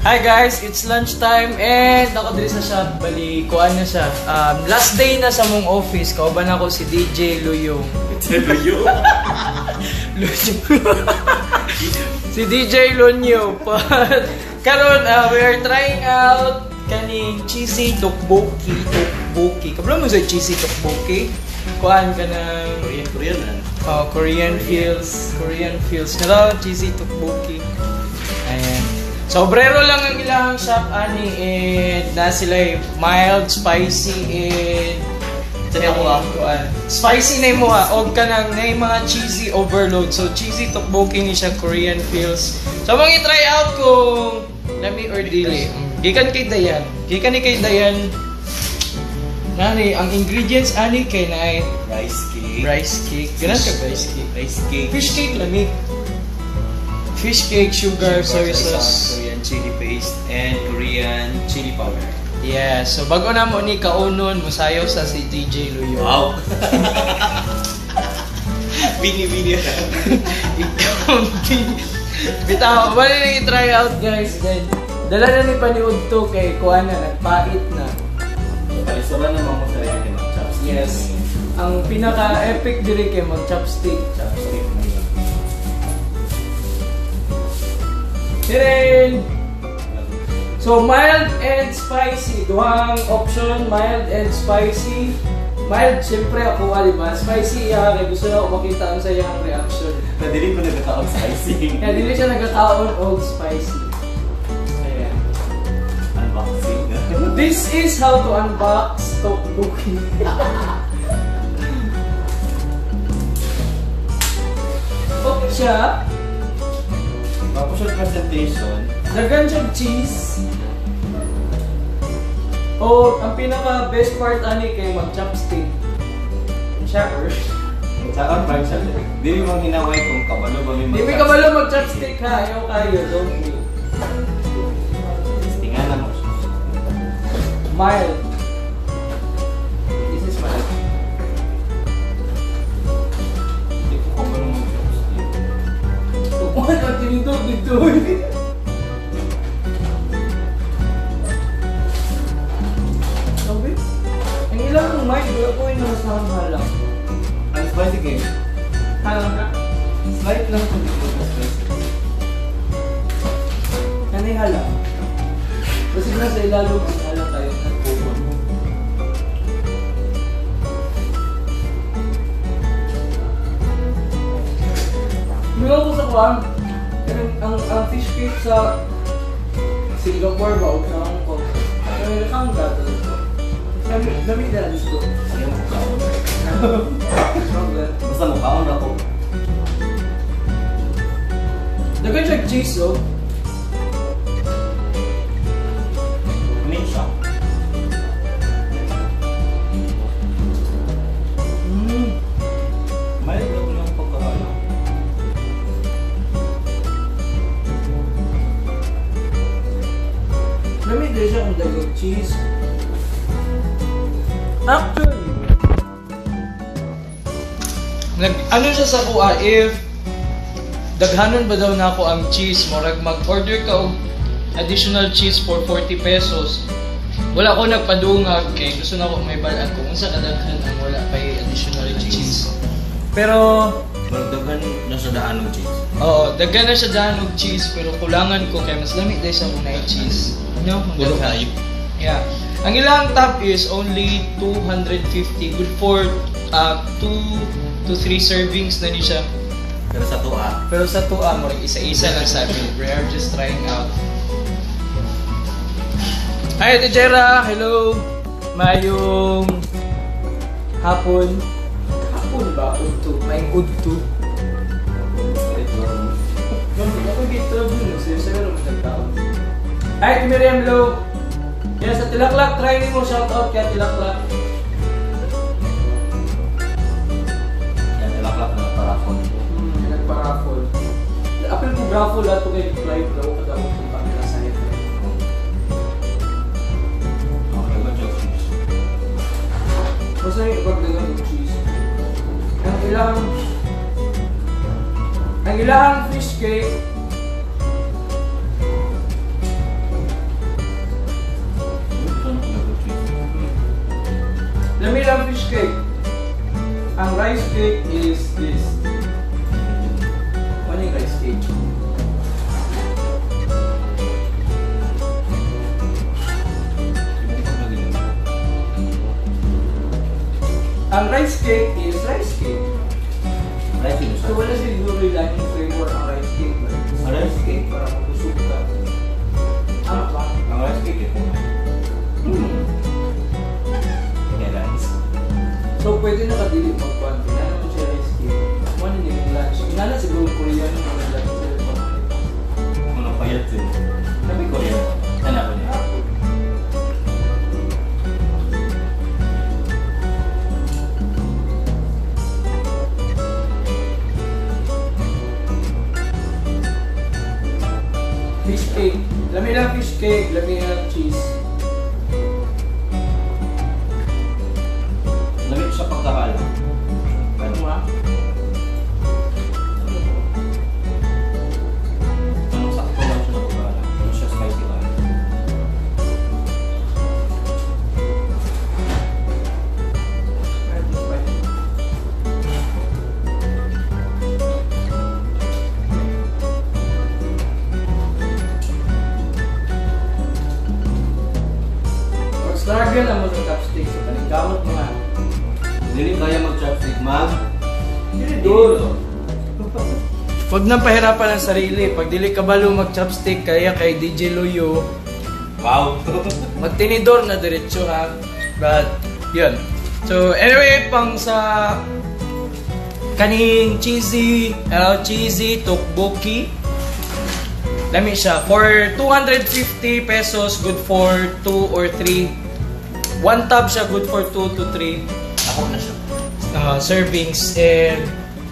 Hi guys, it's lunchtime and ako diri sa shop, bali kuan na siya. Last day na sa mong office, kauban ako si DJ Luyo. Luyo. Luyo. Si DJ Lunyo. But karon we are trying out kaning cheesy tteokbokki, tteokbokki. Kabalo mo sa cheesy tteokbokki? Kuan ka ng Korean, Korean na. Oh, Korean feels, Korean feels. Hello, cheesy tteokbokki. Ayan. So, obrero lang ang ilang shop ani and na sila mild, spicy and Sa ako ah. Kuan. Spicy na mo ha, og kanang na mga cheesy overload. So cheesy tteokbokki ni siya, Korean feels. So mong i-try out kung lami or dili. Gikan kay Dayan. Gikan ni kay Dayan. Nani, ang ingredients ani kay na Rice cake. Rice cake. Ganan ka rice cake. Rice cake. Fish cake lami. Fish cake, sugar, soy sauce. Korean chili paste and Korean chili powder. Yeah, so bago na mo ni kaunon, musayaw sa si DJ Luyo. Wow. Bini bini. Ikaw, bitaw, bali na i-try out guys. Then, dala na ni paniud to kay kuan na, nagpait na. Palisuran naman mo sa rin mag chopstick. Yes. Ang pinaka-epic diri kay mag chopstick. Chopstick na yun. Tirin! So, mild and spicy. Duhang option, mild and spicy. Mild, siyempre ako, di ba? Spicy, iya, kay gusto na ako makita ang sayang reaction. Na dili ko nagkakaon spicy. Kaya dili siya nagkakaon og spicy. Ayan. Unboxing. This is how to unbox tteokbokki. Okay siya. Tapos yung presentation. Daghan siyang cheese. O, ang pinaka best part ani kay mag chopstick. Siya, Saka prank siya. Dili mo hinaway kung kabalo ba may Di mi kabalo mag chopstick ha. Ayaw kayo, don't me. Tingnan na mo. Mild. This is mild. Hindi ko kabalo mag chopstick. Tukuan ang tinidor dito. Sabi? Ang ilang mild, wala ko yung nasahang halang. Ang spicy game. Halang ka? Slight lang kung di ko spicy. Kanay halang? Kasi nasa ilalog ang halang tayo ng bukon. Meron ko sa kuwan, ang fish cake sa Singapore ba o sa Hong Kong? Pero kang gato dito. Dami na dito. Ayaw mo kaon. Problem. Basta mo kaon ako. Daghan siya cheese oh. Main siya. Mild lang lang pagkakala. Lamig din siya kung daghang cheese. Actually, ano siya sa kuha, if daghanon ba daw na ako ang cheese, murag mag-order ka og additional cheese for 40 pesos. Wala ko nagpadungag kay gusto na ako may balaan kung unsa kadaghan ang wala pa additional cheese. Pero murag daghan na sa daan og cheese. Oo, daghan na siya daan og cheese pero kulangan ko kay mas lamig dahil sa kung cheese. No, Puro kayo. Yeah. Ang ilang top is only 250. Good for 2 to 3 servings na ni siya. Pero sa tuwa. Pero sa tuwa, murag isa-isa lang sabi. We are just trying out. Hi, Ate Jera! Hello! Mayong hapon. Hapon ba? Udto. Mayong udto. Ako gate 12 yun. Seryoso naman nagtaon. Hi, Ate Miriam! Hello! Yes, sa Tilaklak, try mo. Shout out kay Tilaklak. Yan, Tilaklak na nagpa-raffle. Nagpa-raffle. Apil ko raffle ato kay live daw kadawat kung camera sa head. Oh, daghan siya cheese. Basta yung ipagdagan ng cheese. Ang ilang fish cake. cake is this. Ano yung rice cake? Ang rice cake is rice cake. Rice cake So wala siguro yung laing flavor ang rice cake. Ba? Ang rice cake para mabusog ka. Ano ba? Ang rice cake ito. Kaya rice. So pwede na kadili magkuhan. Inana mo siya rice cake. Ano din yung lunch. Inana siguro Korean yung mga lunch sila pamalit. Mga payat din. Sabi Korean. Ano ako niya? Fish cake. Lami lang fish cake, lami lang cheese. Lami siya pagkakala. Ano ba? Anong sakto lang siya na pagkakala. Ano siya spicy ba? Mag-struggle ang mo sa chopstick sa paningkamot mo nga. Dili kaya mag-chopstick, ma'am. Dili duro. Huwag nang pahirapan ang sarili. Pag dili ka balo mag-chopstick, kaya kay DJ Loyo, Wow. magtinidor na diretso ha. But, yun. So, anyway, pang sa kaning cheesy, cheesy tteokbokki. Lami siya. For 250 pesos, good for 2 or 3. One tub siya, good for 2 to 3 Ako na siya. Servings. And,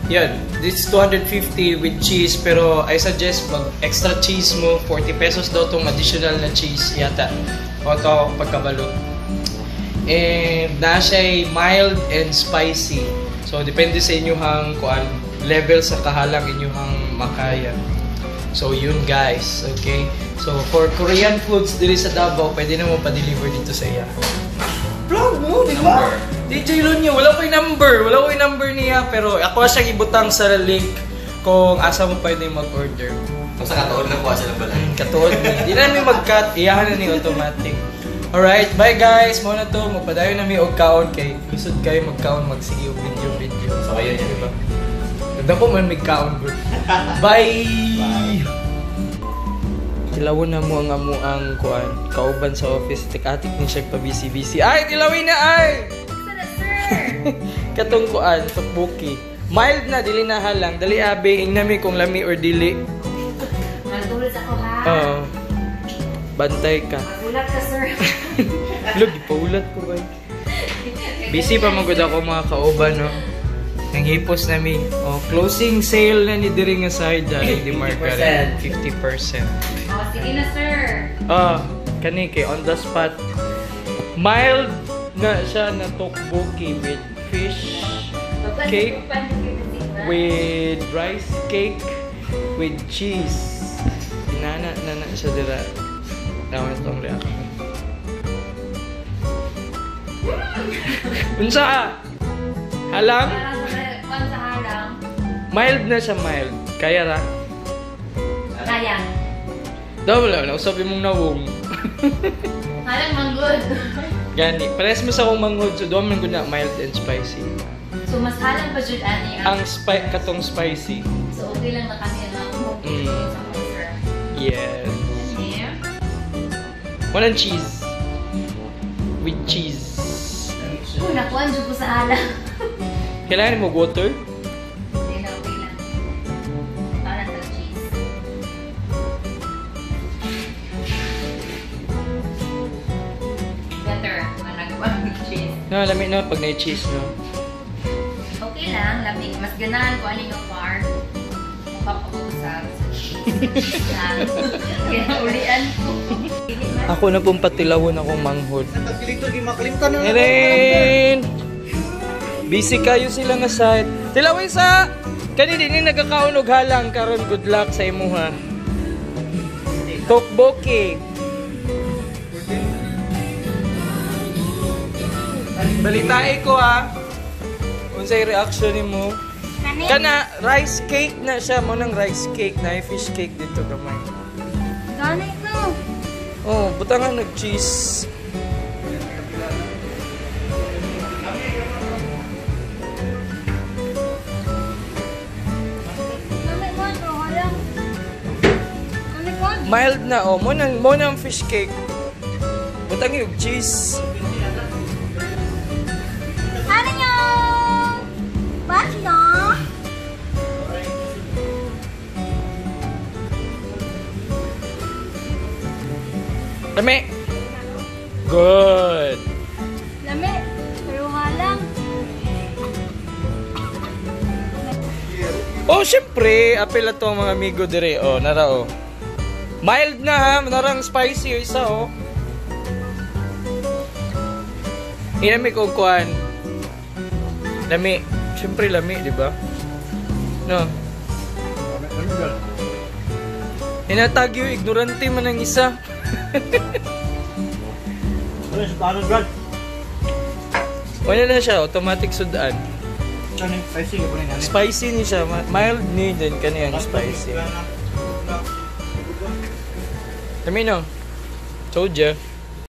yun. This 250 with cheese. Pero, I suggest mag extra cheese mo. 40 pesos daw tong additional na cheese yata. O ito ako pagkabalo. And, na siya'y mild and spicy. So, depende sa inyong kuan, level sa kahalang inyong makaya. So, yun guys. Okay? So, for Korean foods diri sa Davao, pwede na mo pa-deliver dito sa iya. Vlog mo, di ba? DJ Lonyo, wala ko'y number. Wala ko'y number niya. Pero ako siyang ibutang sa link kung asa mo pwede mag-order. Kung sa katuod lang po sila balay. Katuod ni. Di na namin mag-cut. Iyahan na ni automatic. Alright, bye guys. Mao na to. Magpadayon na mi og kaon kay lisod kayo magkaon magsige og video video. So, ayun yun. Di ba? Ganda ko man may kaon bro. Bye. Bye. Tilawon na mo ang amo ang kuan kauban sa office tik-atik ni siya pa busy busy. Ay, tilawin na ay. Sana, sir! Katong kuan tteokbokki. Mild na dili na halang. Dali abe ingna mi kung lami or dili. Magulat ako, ha? Oo. Bantay ka. Magulat ka, sir. Lug, paulat ko ba? Busy pa magud ako mga kauban, no? Nanghipos na mi. Oh, closing sale na ni diri nga side dali di Margaret. 50%. Oh, sige na, sir. Ah, kani kay on the spot. Mild na siya na tteokbokki with fish cake, with rice cake, with cheese. Inana na na siya dira. Tama itong reaction. Unsa ka? Halang? Parang sa halang. Mild na siya, mild. Kaya ra? Kaya. Daw wala, nausap mong nawong. Halang manggod. Gani, pares mo sa akong manghod, so doon man gud na mild and spicy. So mas halang pa jud ani Ang katong spicy. So okay lang na kami ang mga sir. Yes. Yeah. Walang cheese. With cheese. Oh, nakuan jud ko sa halang. Kailangan mo water? Hindi na, okay lang. Para sa cheese. Better managwan with cheese. No, lami no pag na cheese no. Okay lang, lami. Mas ganahan ko ani nga far. Mapapag-usap sa cheese. Kaya ulian ko. Ako na pong patilawon akong manghod. Erin! Busy kayo sila nga site. Tilawin sa! Kani din ni nagkakaon og halang karon good luck sa imuha. Tteokbokki. Balitae ko ha. Unsay reaction nimo? Kani? Kana rice cake na siya mo nang rice cake na fish cake dito gamay. Gani no. Oh, butangan nag cheese. Lami mo ito, wala. Lami mo. Mild na oh, mo nang fish cake. Butang yung cheese. Ano yung? Basta. Lami. Good. Lami. Pero halang. Oh, syempre, apel na to ang mga amigo dire. Oh, nara oh. Mild na ha, narang spicy yung isa oh. Inami ko kuan. Lami. Syempre lami, di ba? No. Inatagyo, ignorante man ang isa. Wala na siya, automatic sudan. Spicy ni siya, mild ni din kaniyang spicy. Lami no? Told ya.